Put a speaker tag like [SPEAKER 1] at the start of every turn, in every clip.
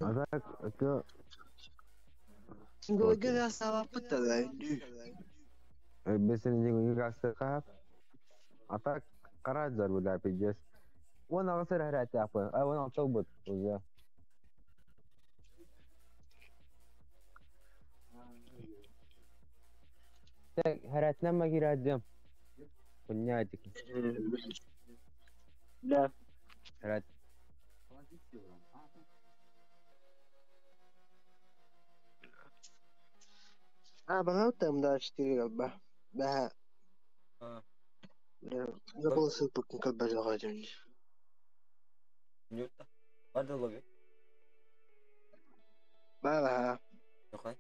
[SPEAKER 1] А так, это
[SPEAKER 2] Синглыга саабаппыт да үндүү.
[SPEAKER 1] Бесен хаап. А так караджар бля пиздец. Уон аҕыс эрэ эрээтээхпин. А уон алта ылбыт уже. Так, хэрээтинэн магираадьым. Понятик.
[SPEAKER 2] Да.
[SPEAKER 1] Хэрэт.
[SPEAKER 2] А, багаутам да 4 galba. Бэһэ
[SPEAKER 3] А,
[SPEAKER 2] забыл сыппыккын калбажаҕа дьон.
[SPEAKER 3] Нюта. Барды лови.
[SPEAKER 2] Баҕа.
[SPEAKER 3] Нохай.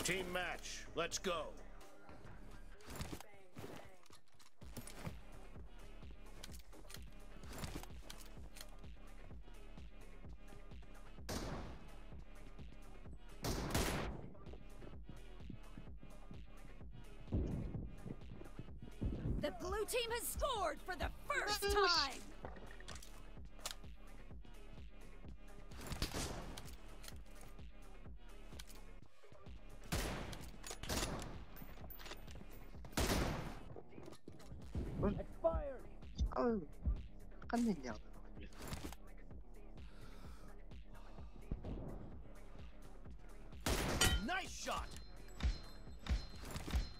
[SPEAKER 4] Team match, let's go.
[SPEAKER 5] The blue team has scored for the first time!
[SPEAKER 4] Expired.
[SPEAKER 2] Ханна
[SPEAKER 4] Nice shot.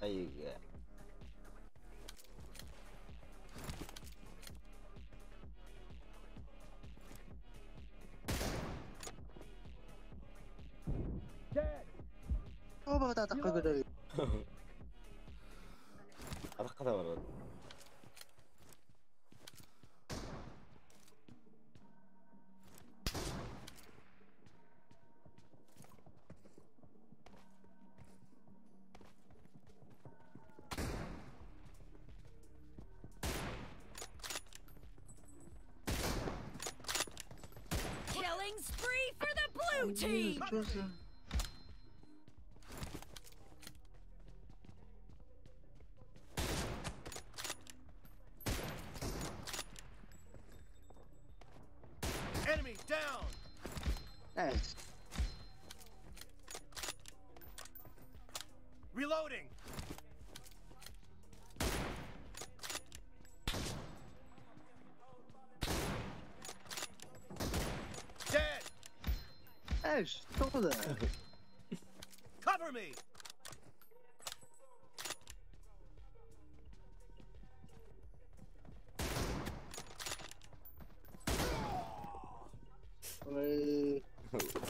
[SPEAKER 3] Ай,
[SPEAKER 4] Dead.
[SPEAKER 2] Оба
[SPEAKER 3] Атаққа да бар.
[SPEAKER 5] Killing spree for the blue team!
[SPEAKER 4] Enemy down.
[SPEAKER 2] Nice.
[SPEAKER 4] Reloading. Dead.
[SPEAKER 2] Nice. Тоҕо
[SPEAKER 4] Cover me.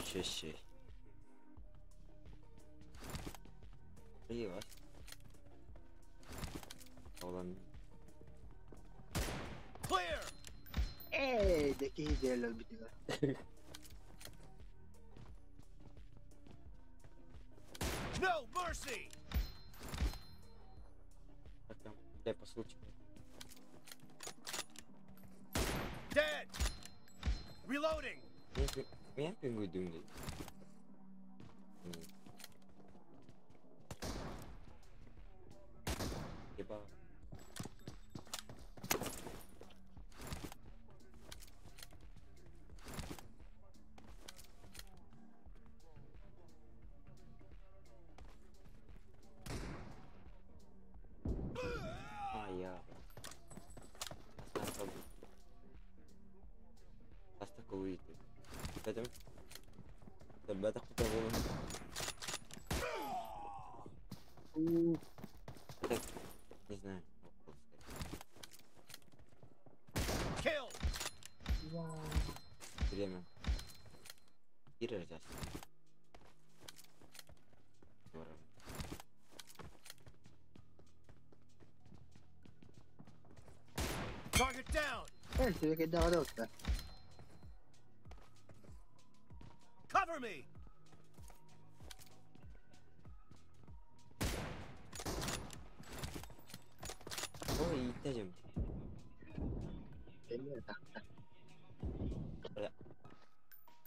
[SPEAKER 3] Шеше. İyi var. Olan
[SPEAKER 4] Clear.
[SPEAKER 2] Ээ, киһи диэлэр битигэ.
[SPEAKER 4] No mercy.
[SPEAKER 3] Bakın. Deposu çıkıyor.
[SPEAKER 4] Dead. Reloading.
[SPEAKER 3] Niye pingu dümdü? Diba? Ah ya. Hasta ковид. Dedim. Ben de kurtaralım. Так, не знаю.
[SPEAKER 4] Kill.
[SPEAKER 3] Время. Кира.
[SPEAKER 4] Target down. Cover me.
[SPEAKER 3] Ой, идем.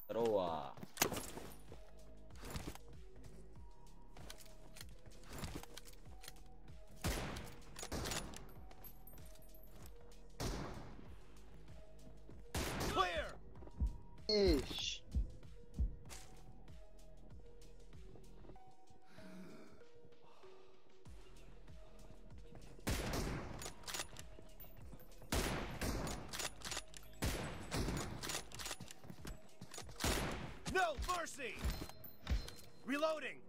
[SPEAKER 3] Здорово.
[SPEAKER 4] Clear.
[SPEAKER 2] Ish.
[SPEAKER 4] No mercy. Reloading.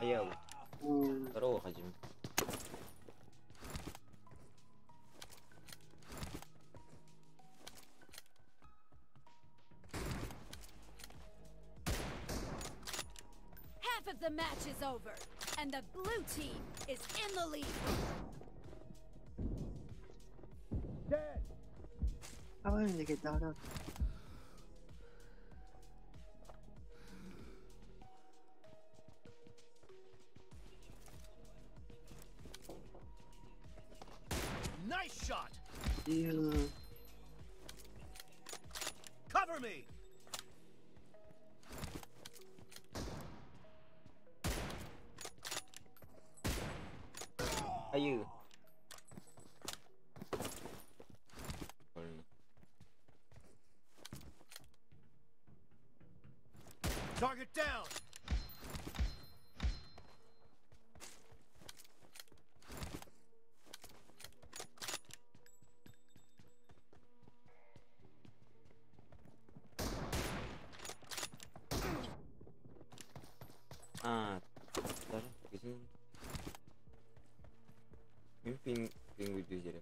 [SPEAKER 3] Йоу. Здорово, Хадим.
[SPEAKER 5] Half of the match is over, and the blue team is in the lead.
[SPEAKER 4] Dead.
[SPEAKER 2] I wanted to get down.
[SPEAKER 4] Nice shot.
[SPEAKER 2] You.
[SPEAKER 4] Cover me.
[SPEAKER 3] Are you? Больно.
[SPEAKER 4] Target down.
[SPEAKER 3] А, даже где? Пинг, пинг, пинг,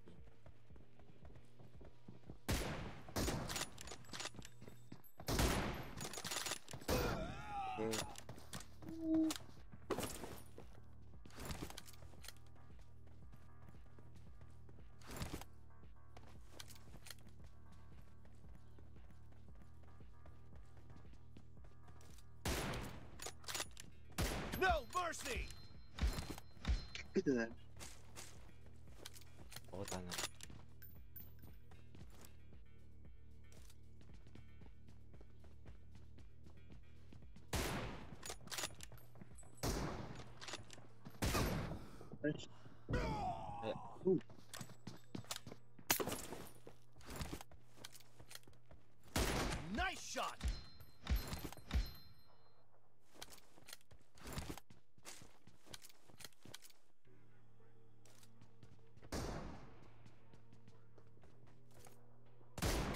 [SPEAKER 4] No mercy.
[SPEAKER 3] Вот она.
[SPEAKER 4] Nice shot.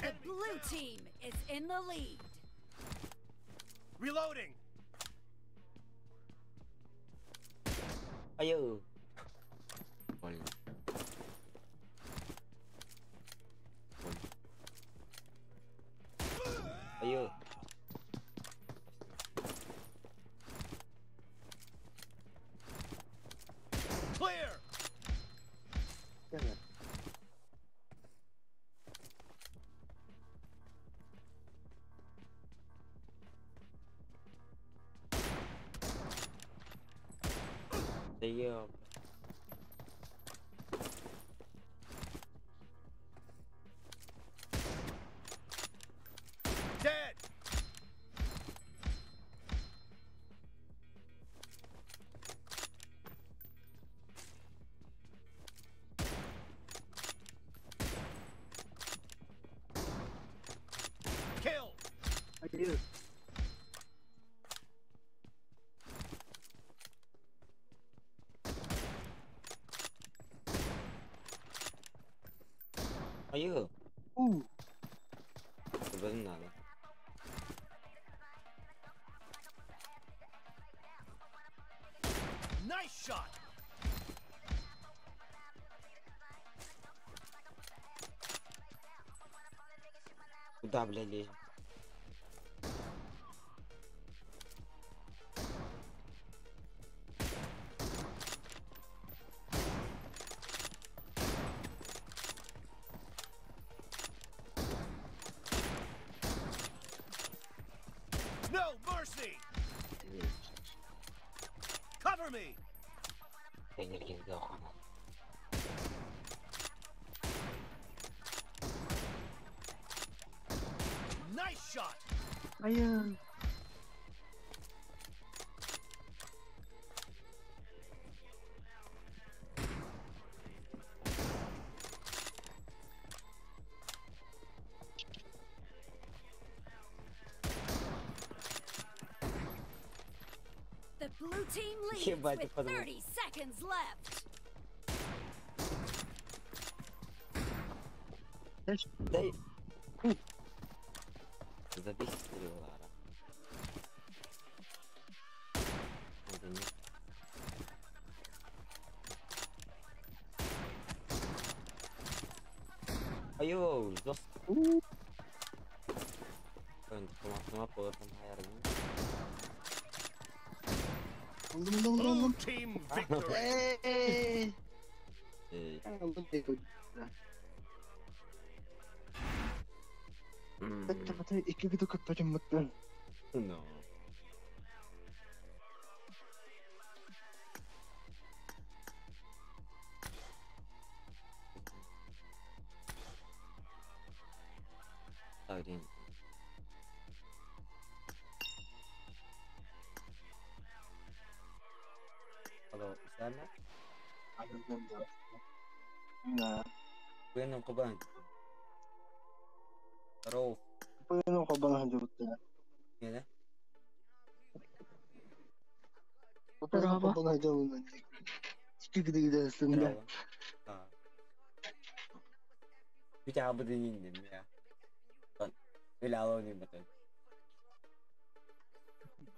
[SPEAKER 5] The blue team is in the lead.
[SPEAKER 4] Reloading.
[SPEAKER 3] Ayo. Больно. Больно. Ayo.
[SPEAKER 4] Clear.
[SPEAKER 3] Да ёб.
[SPEAKER 4] Dead. Kill.
[SPEAKER 2] I do.
[SPEAKER 3] Айыы.
[SPEAKER 2] У.
[SPEAKER 3] Төбөтүн наада.
[SPEAKER 4] Nice shot.
[SPEAKER 3] Куда, бля, лезем?
[SPEAKER 4] No mercy. Cover me.
[SPEAKER 3] Энергия охана.
[SPEAKER 4] Nice shot.
[SPEAKER 2] Айыы.
[SPEAKER 5] The blue team leads
[SPEAKER 3] Ебать,
[SPEAKER 5] with
[SPEAKER 3] подумал.
[SPEAKER 5] 30 seconds left.
[SPEAKER 3] Дай. Забейся три удара. А, да нет. Айоо, жестко.
[SPEAKER 2] Aldım aldım aldım
[SPEAKER 4] Blue
[SPEAKER 2] aldım.
[SPEAKER 4] team victory.
[SPEAKER 2] Eee.
[SPEAKER 3] Эй.
[SPEAKER 2] Aldım diye. Hatta iki video kapatacağım mutlu.
[SPEAKER 3] No. Один. Алло, Усама?
[SPEAKER 2] Aldım da. Na.
[SPEAKER 3] وين قبان؟ روف
[SPEAKER 2] Bugün kabalan hadi
[SPEAKER 3] هنا
[SPEAKER 2] Bugün kabalan hadi İki video gidersin de.
[SPEAKER 3] اه بتعبدين يا بيلعبوني مثلا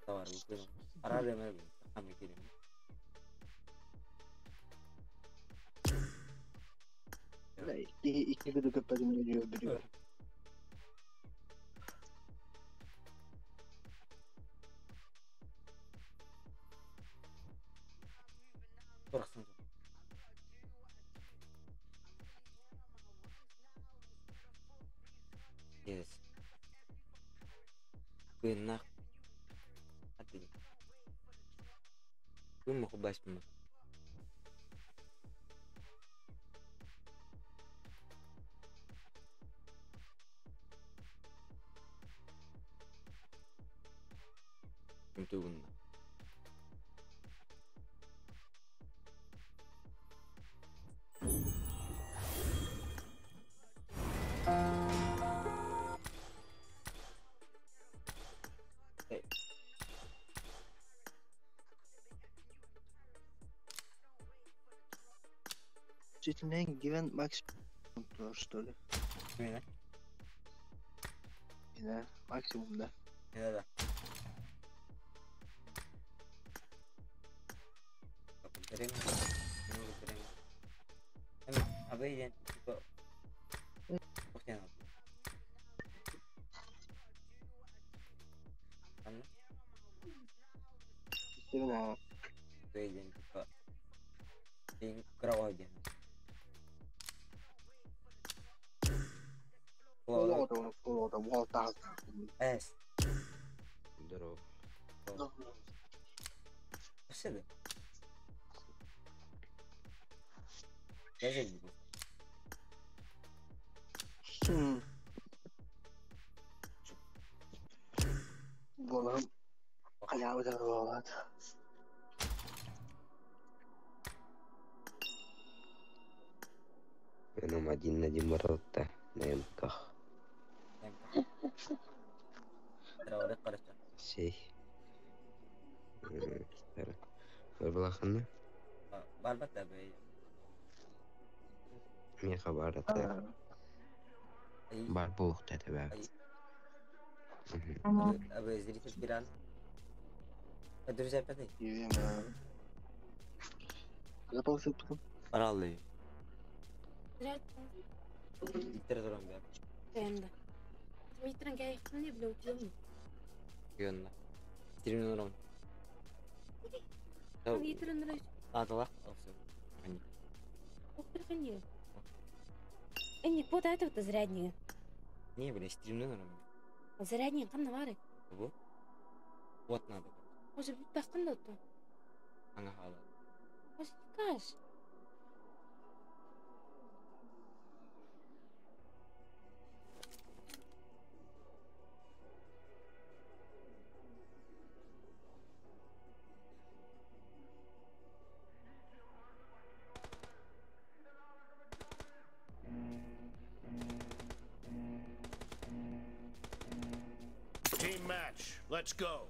[SPEAKER 3] طور قرار ما عم كده.
[SPEAKER 2] İki, iki video kapatacağım diyor biliyor.
[SPEAKER 3] Турахсан. Yes. Кыннах. Атын. Кым мохубашпын. Тугунна.
[SPEAKER 2] Çetin'den given maksimum что ли?
[SPEAKER 3] Мина.
[SPEAKER 2] Yine maksimumda.
[SPEAKER 3] Мина да. Абейден типа
[SPEAKER 2] Yine.
[SPEAKER 3] Абейден типа кровать. Эс.
[SPEAKER 1] Здорово.
[SPEAKER 3] Спасибо. Я здесь буду.
[SPEAKER 2] Була. Халява здорова.
[SPEAKER 1] Веном один на Димаротта на МК. Сей. Барбалаханна?
[SPEAKER 3] Барбата бэй.
[SPEAKER 1] Меха барата. Баар буолуохтаах этэ бээ.
[SPEAKER 3] Зритель пиран. Друзья пятый. Араллы. Иттер туран бэр. Гönна. Стримин урон. Атала. Не, бля, стримнен урон.
[SPEAKER 6] Зарядник ханна бары.
[SPEAKER 3] Бу. Вот надо.
[SPEAKER 6] Уже бүппәккин да оту.
[SPEAKER 3] Аңа хала.
[SPEAKER 6] Может, каш.
[SPEAKER 4] Team match. Let's go.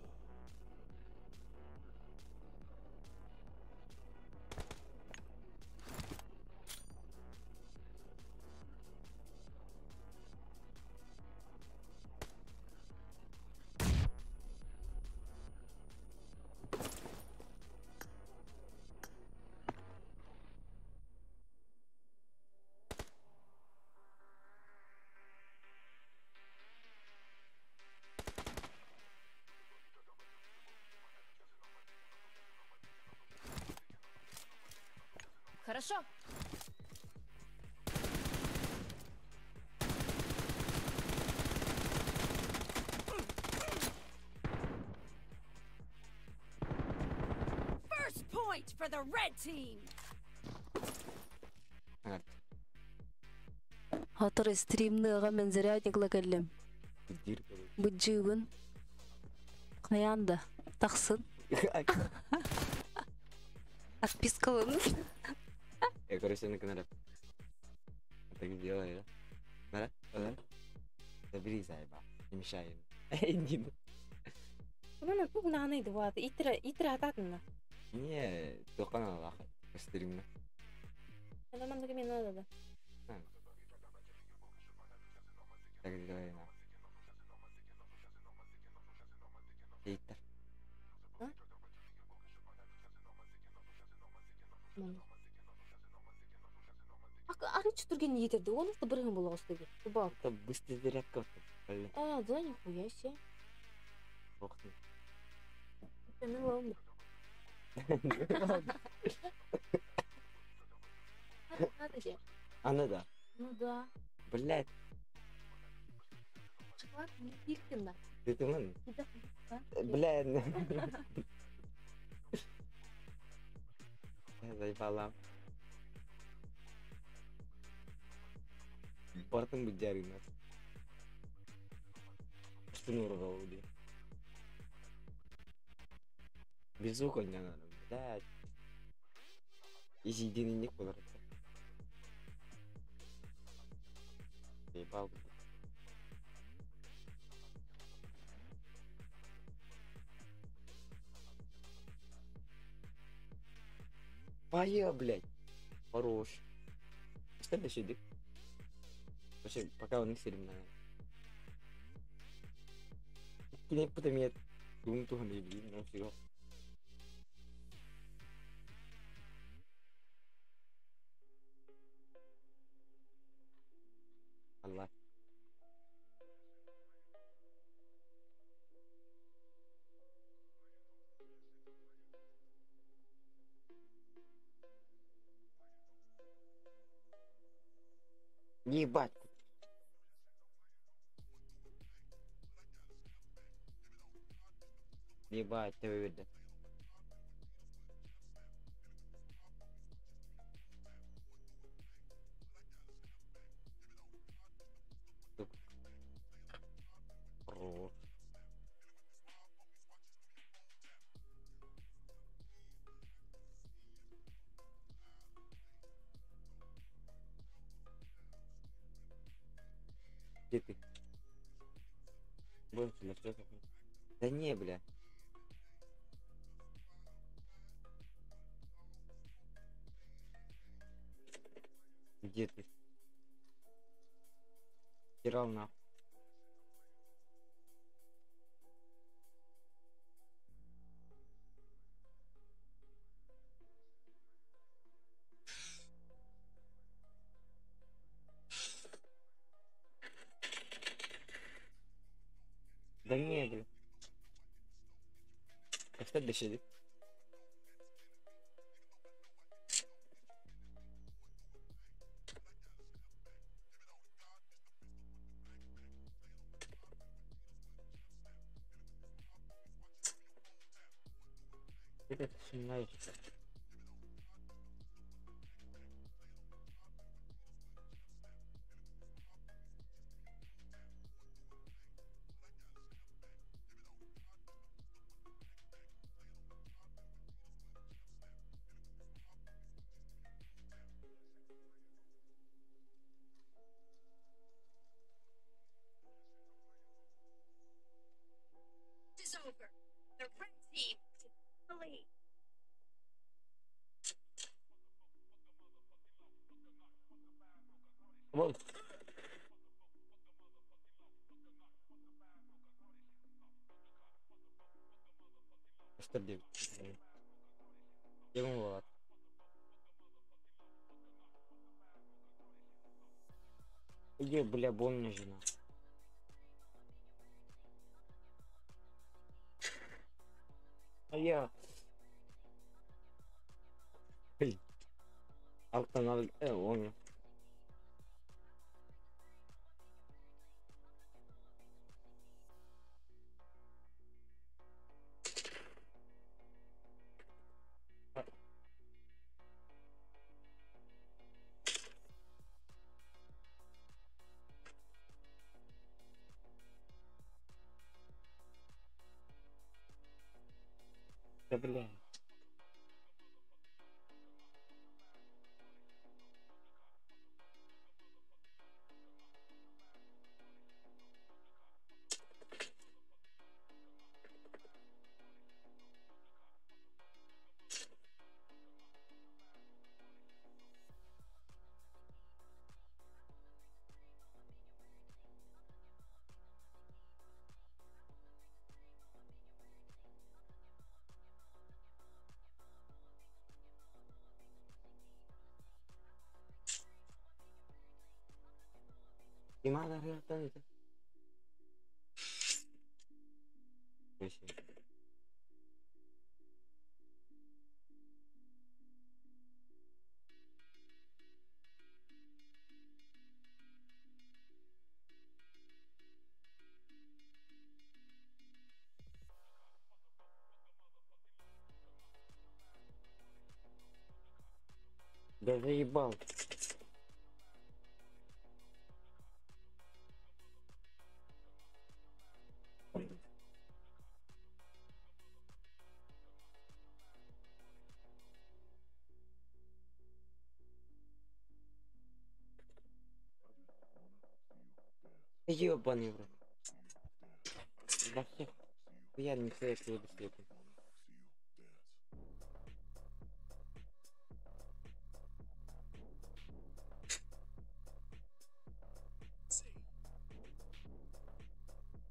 [SPEAKER 5] Хорошо. First point for the red team.
[SPEAKER 6] Хатыр стримныга мен зарядникла кэллим. Быджыбын. Каян да тахсын. Отпискалын.
[SPEAKER 3] Я, короче, на канале. Так делаю, да? Да? Да? Забери, заеба. Не мешай им. Иди.
[SPEAKER 6] Мана тугна дыбат. Итра итра ататна.
[SPEAKER 3] Не, только на лаха. Стримна.
[SPEAKER 6] Ана манда мен надо да.
[SPEAKER 3] Так делаю, на. Итер.
[SPEAKER 6] А? Арыч турген етерди. Оны да бирген боло остеги. Бак.
[SPEAKER 3] Это быстрый зарядка. Блин.
[SPEAKER 6] А, да, нихуя себе.
[SPEAKER 3] Ох ты.
[SPEAKER 6] Ну ладно. Надо же.
[SPEAKER 3] Она да.
[SPEAKER 6] Ну да.
[SPEAKER 3] Блять.
[SPEAKER 6] Шоколад не пилькин да.
[SPEAKER 3] Ты ты ман. Блядь. Заебала. Бартын быдяры нас. Что не урвал, Без звука не надо, блядь. Если единый ник был. Заебал. Пая, блядь. Хорош. Что это сидит? Вообще, пока он не сильно. Кini потом Tuhan блин, всего. Allah. Ебать. Ебать, ты видно. Хорош. Где ты? Больше, бля, что такое? Да не, бля. Где ты? Херал нахуй. Да не, бля. Поставь беседы. Это 17.
[SPEAKER 5] Is over. The red team is in the lead.
[SPEAKER 3] Вот. Что Ему вот. Иди, бля, больно жена. А я... Блин. Алтан, он. Да бля. Gimana kelihatan itu? Wis. Да заебал. Ёбаный в рот. Да всех. Я не человек, буду слепым.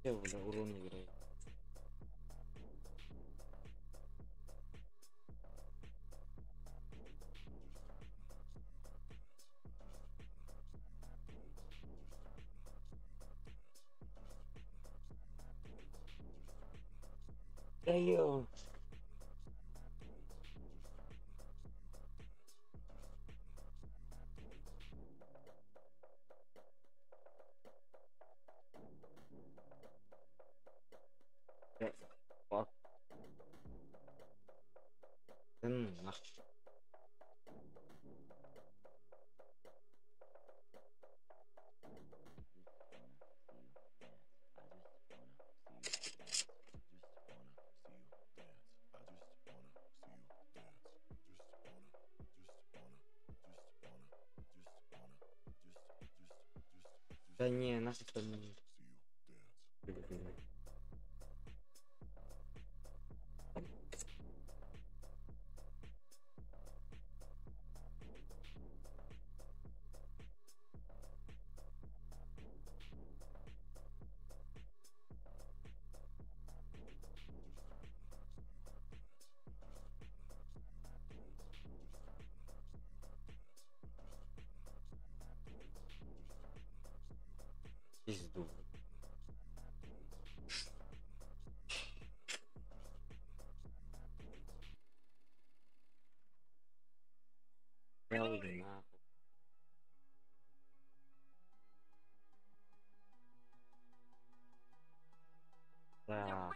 [SPEAKER 3] Я, бля, урон играю. Да ё. Да, fuck. Да ну нахуй. Да не, нахуй там не. Пизду. Я уже нахуй. Да.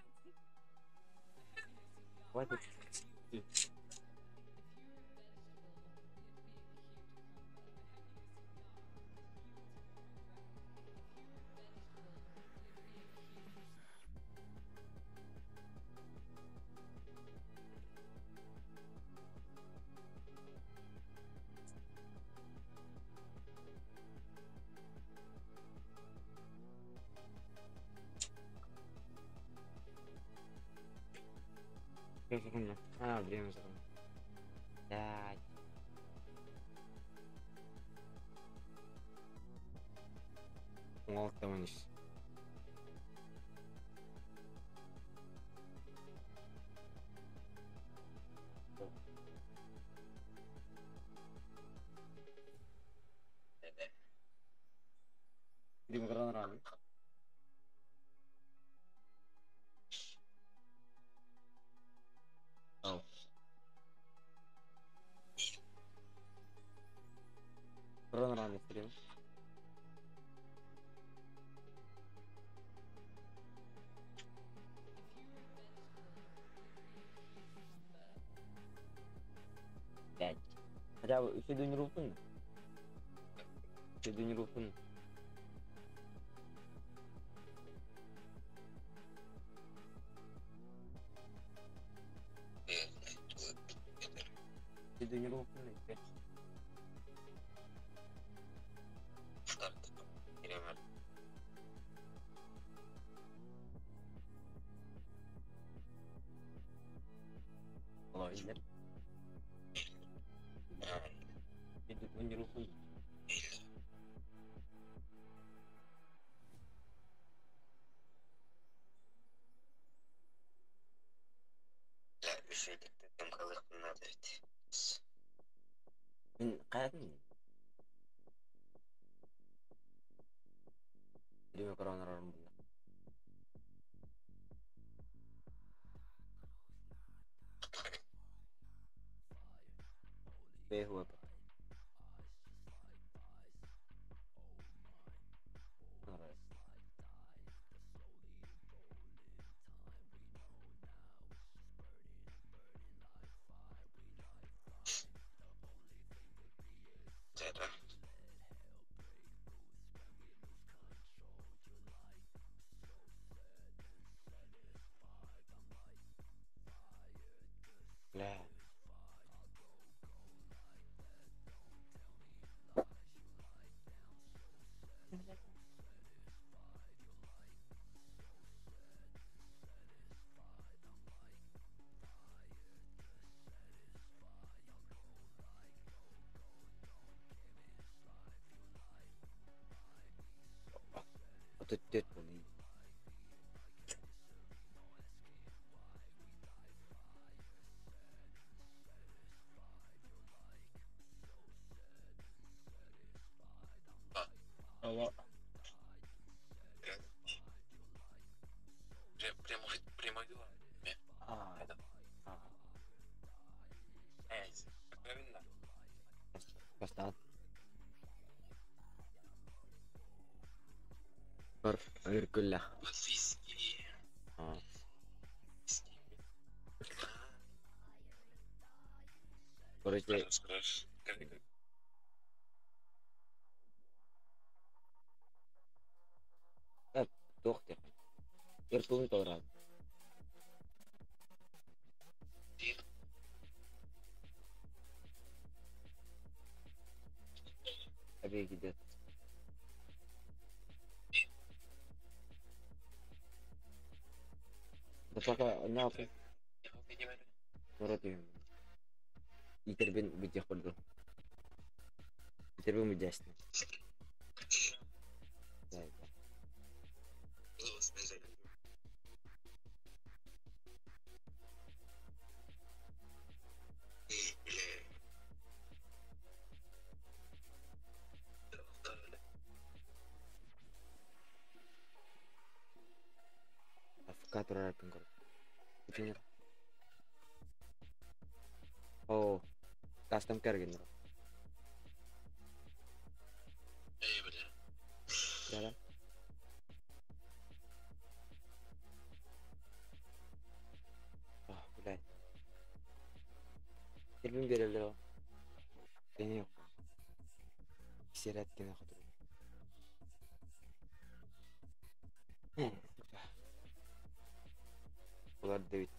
[SPEAKER 3] Хватит. Секунду. А, время закончилось. Пять. 16 13. Дима рано. Ау. Рано стрим. Пять. Хотя бы еще не рупын. Еще не рупын. Еще не рупын. Olabilir. Не рупын. Мин хайатын Диме коронарарым була. Бэхуэп. Бля. 34 буолуй. Алло.
[SPEAKER 7] Прямой дела.
[SPEAKER 3] А, а.
[SPEAKER 7] Правильно.
[SPEAKER 3] Бастаат. Бар, ыркылла.
[SPEAKER 7] Виски.
[SPEAKER 3] А. Короче, туох диэххин. Ыркылын толорон. Эбиги Да пока нахуй. Народ Итербин битих курдук. Итербин битясны. Да, да. турар эппин курдук. Итини Оо, кастом кэргэннэр.
[SPEAKER 7] Эй, бля.
[SPEAKER 3] Да-да. Ах, блядь. Сирбин биэрэллэр ол. Кини сирэт кини хотур. Олар дэбит.